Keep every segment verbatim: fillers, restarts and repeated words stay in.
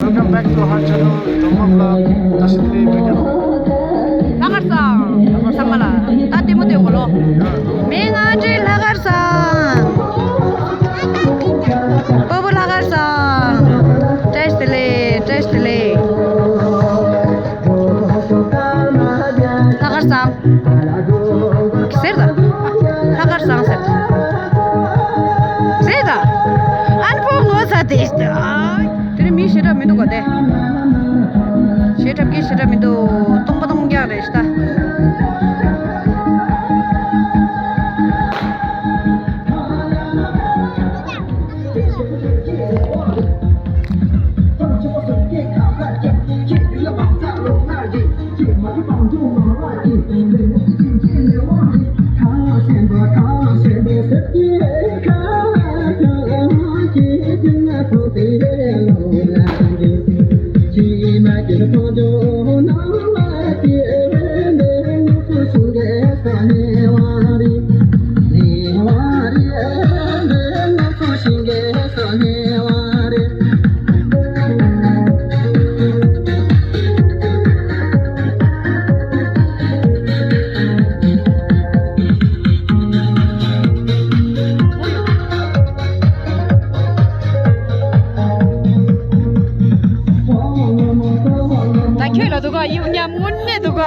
Welcome back to our channel. ལྷག་དཀར་བཟང་། ཚང་མ་ལ་ད་ལྟད་མོ་སྟོན་གོ་ལོ། མི་ང་འདྲའི་ལྷག་དཀར་བཟང་། སྤོ་བོ་ལྷག་དཀར་བཟང་། བཀྲ་ཤིས་བདེ་ལེགས། བཀྲ་ཤིས་བདེ་ལེགས། ལྷག་དཀར་བཟང་། ཟེར་ད། ལྷག་དཀར་བཟང་ཟེར། ཟེར་ད། ཨན་པོ་ངོ་ཚ་དེ་ཤི་ད། དེ་རིང་མི་ཞེ་དྲག་མི་འདུག་ག་དེ། ཞེ་དྲག་གི་ཞེ་དྲག་མི་འདུག་སྟོང་པ་སྟོང་རྐྱང་རེད་ཤི་ད། ད་ཁྱོད་ལ་འདུག་ག་ཡིབ་ཉམས་དངོས་གནས་འདུག་ག་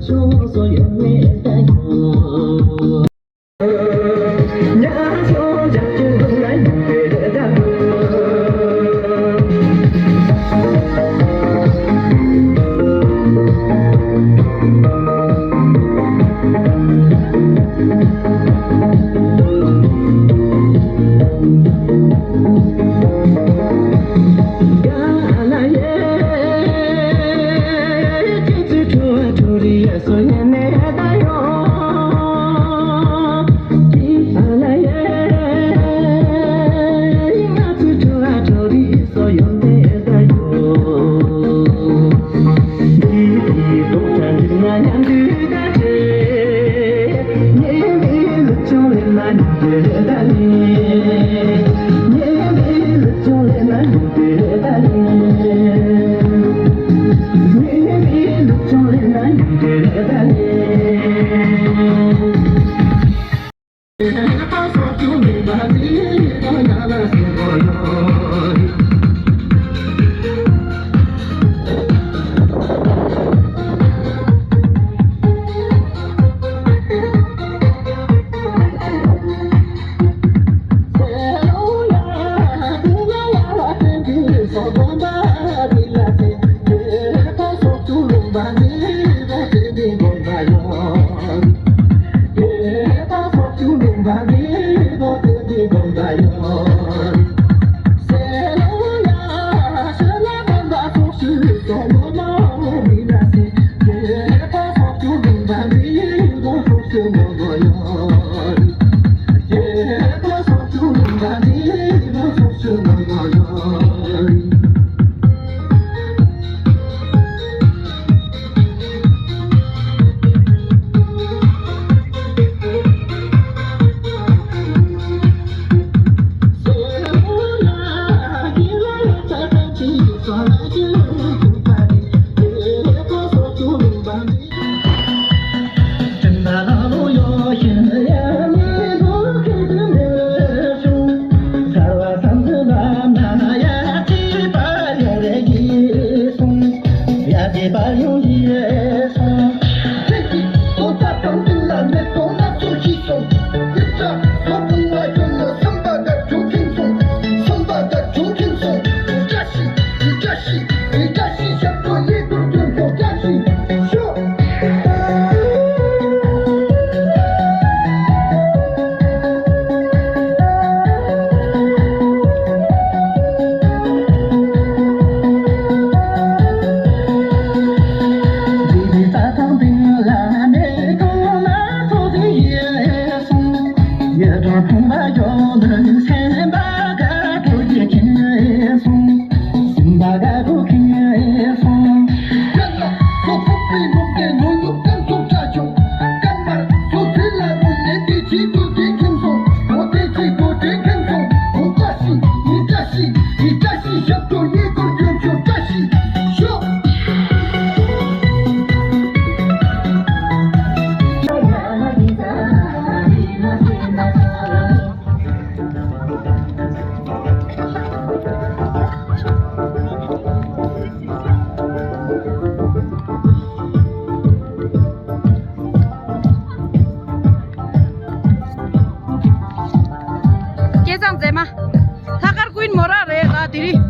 སྐལ་བཟང་མཛེས་མ། ལྷག་དཀར་ཀུན་མོ་ར་རེད་ལ་དེ་རིང་།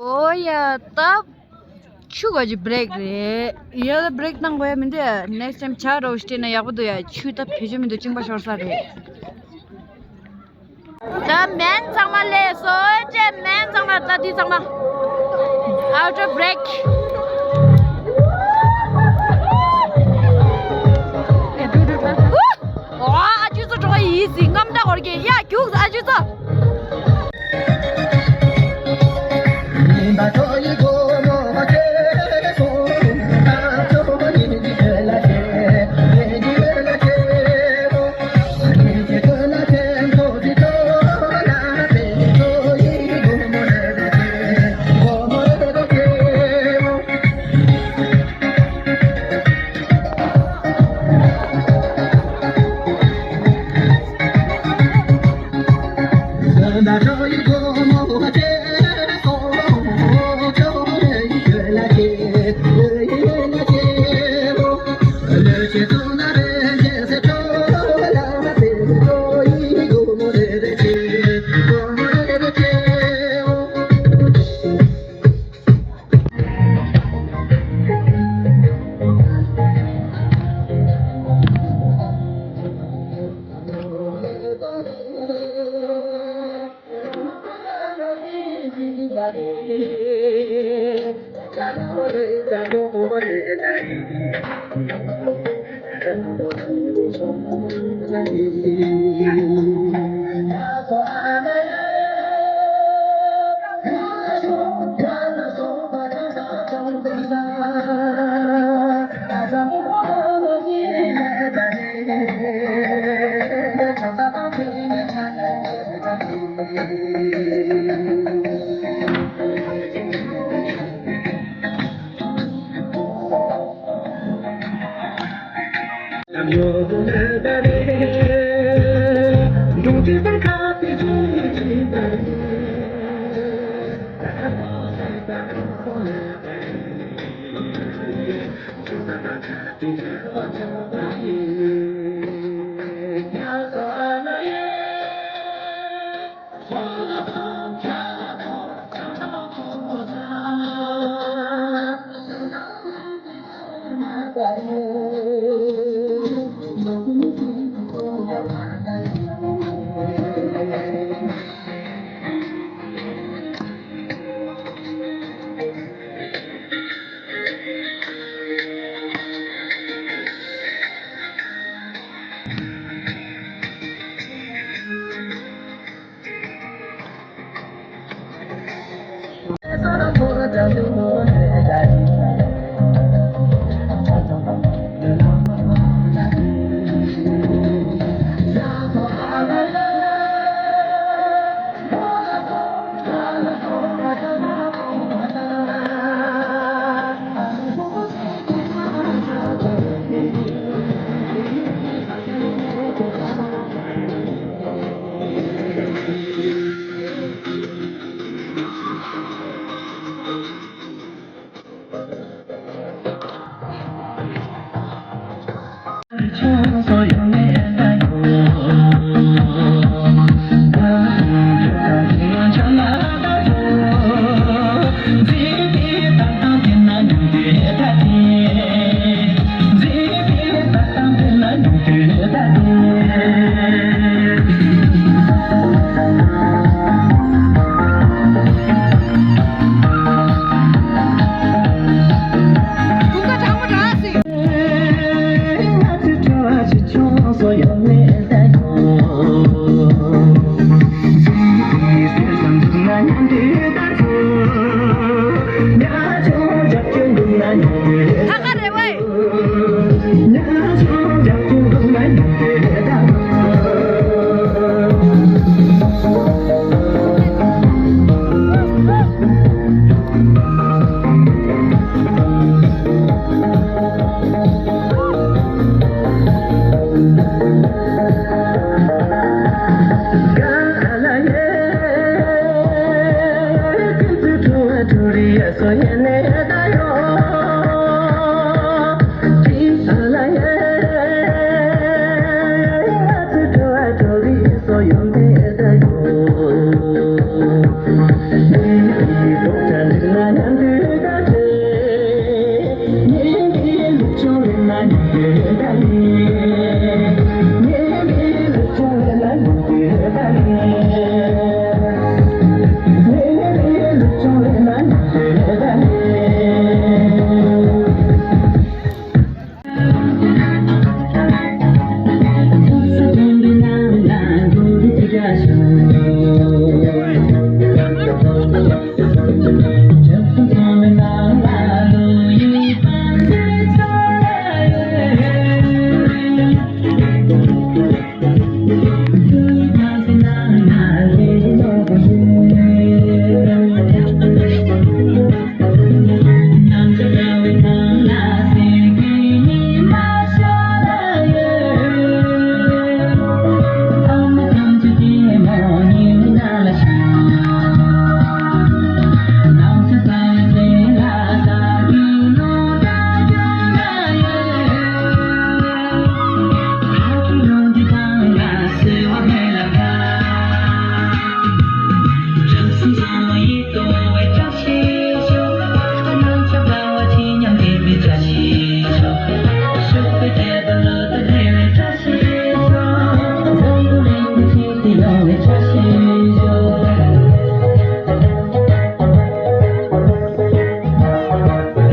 ཨོ་ཡ། ད་ཆུ་ག་ཅིག་བྷི་རེག་རེད། ཡ་ད་བྷི་རེག་བཏང་དགོས་ཡ་མི་འདུག་ཡ། ནེགསི་ཊའིམ་ཇ་རོ་སྟེ་ན་ཡག་པོ་འདུག་ཡ། ཆུ་ད་བེད་སྤྱོད་མི་འདུག་གཅིན་པ་ཤོར་ས་རེད། ད་མེན་ཚང་མ་ལས་སོ་ཅེ་མེན་ཚང་མ་ད་དུས་ཚང་མ་out of breath། ཨོ་ཨ་ཅུ་ཚོ་གྲོགས་ཡིན་ཟིན་རྔམ་འདྲ་འོར་གྱི་ཡ་རྒྱུགས་ཨ་ཅུ་ཚོ།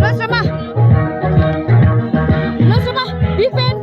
Last summer. Last summer. Big fan.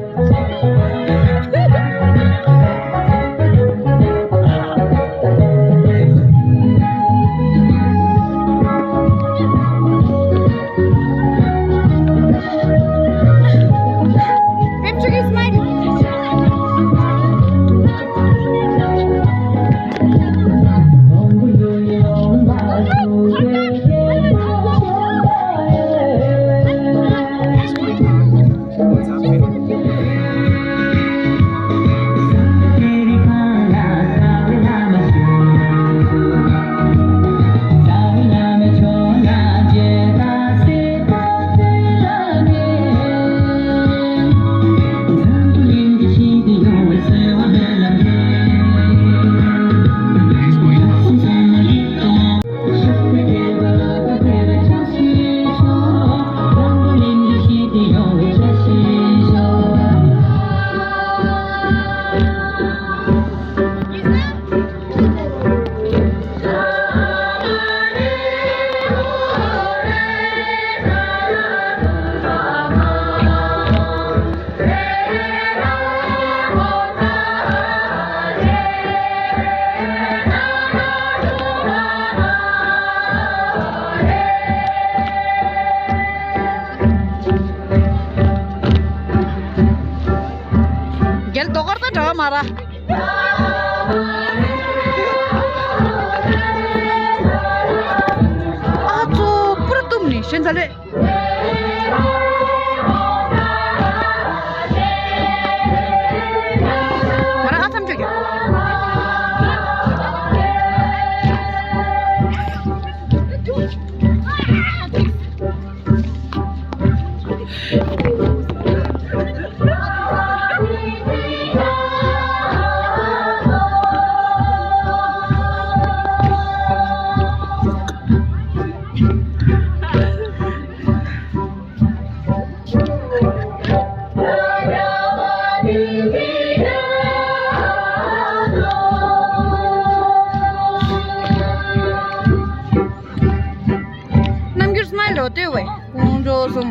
རྒྱལ་རྡོ་དཀར་དང་འདྲ་བ་མ་ར། ཨ་ཙོ་པུ་ར་གཏུམ་ནི་ཞེན་ཚ་ལེ། ང་རང་ཨ་མཚམས་གཅོད་ཀྱི། རྣམ་འགྱུར་སྨན་ལོ་ལྟོས་བས་ཁོང་ཁྲོ་གསུམ།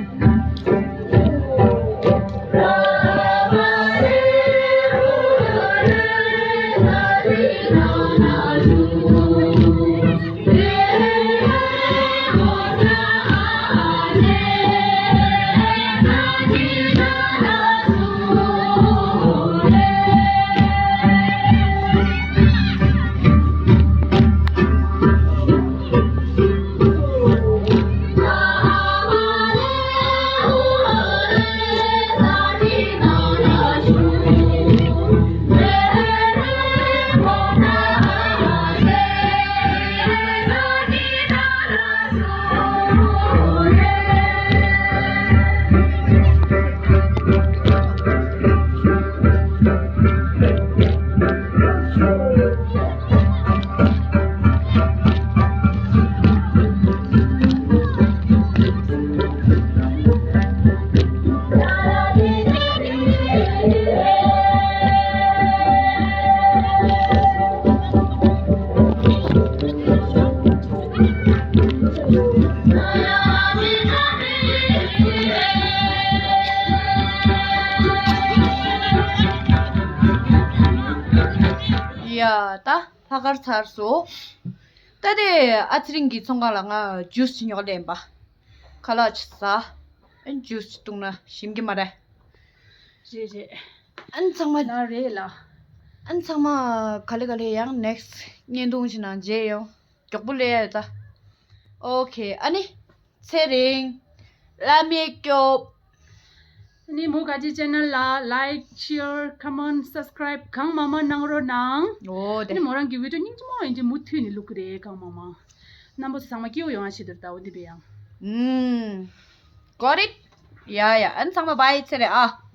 ཡ་ད་ལྷག་དཀར་ཚར་སོང་། ད་དེ་ཨ་ཚེ་རིང་གི་ཚོང་ཁང་ལ་ང་ཇུས་ཅིག་ཉོ་ལེན་པ། ཁ་ལག་ཅིག་ཟ། ཨ་ཇུས་ཅིག་བཏུང་ན་ཞིམ་གི་མ་རེད། རེད་རེད། ཨ་ནི་ཚང་མ། ལ་རེད་ལ། ཨ་ནི་ཚང་མ་ག་ལེ་ག་ལེ་ཡང་next་བརྙན་ཐུང་ཞིག་ནང་མཇལ་ཡོང་། མགྱོགས་པོ་སླེབས་ཡ་ཡོད་ད། ཨོ་ཁེ། ཨ་ནི་ཚེ་རིང་། བླ་མས་སྐྱོབ། ཨ་ནི་མོ་ག་ཅི་channel་ལ་like, share, comment, subscribe་གང་མང་མང་གནང་རོགས་གནང་། ཨོ་དེ། ཨ་ནི་མོ་རང་གི་video་སྙིང་རྗེ་མོ་ཡིན་གྱི་མུ་མཐུད་ནས་བླུག་གི་རེད་གང་མང་མང་། རྣམ་པ་ཚོ་ཚང་མ་སྐྱིད་པོ་ཡོང་བ་ཞིག་འདུག་ད་འོ་འདི་བས་ཡང་། ཨུམ། Got it? ཡ་ཡ། ཨ་ནི་ཚང་མ་bye་ཚེ་རིང་ཨ།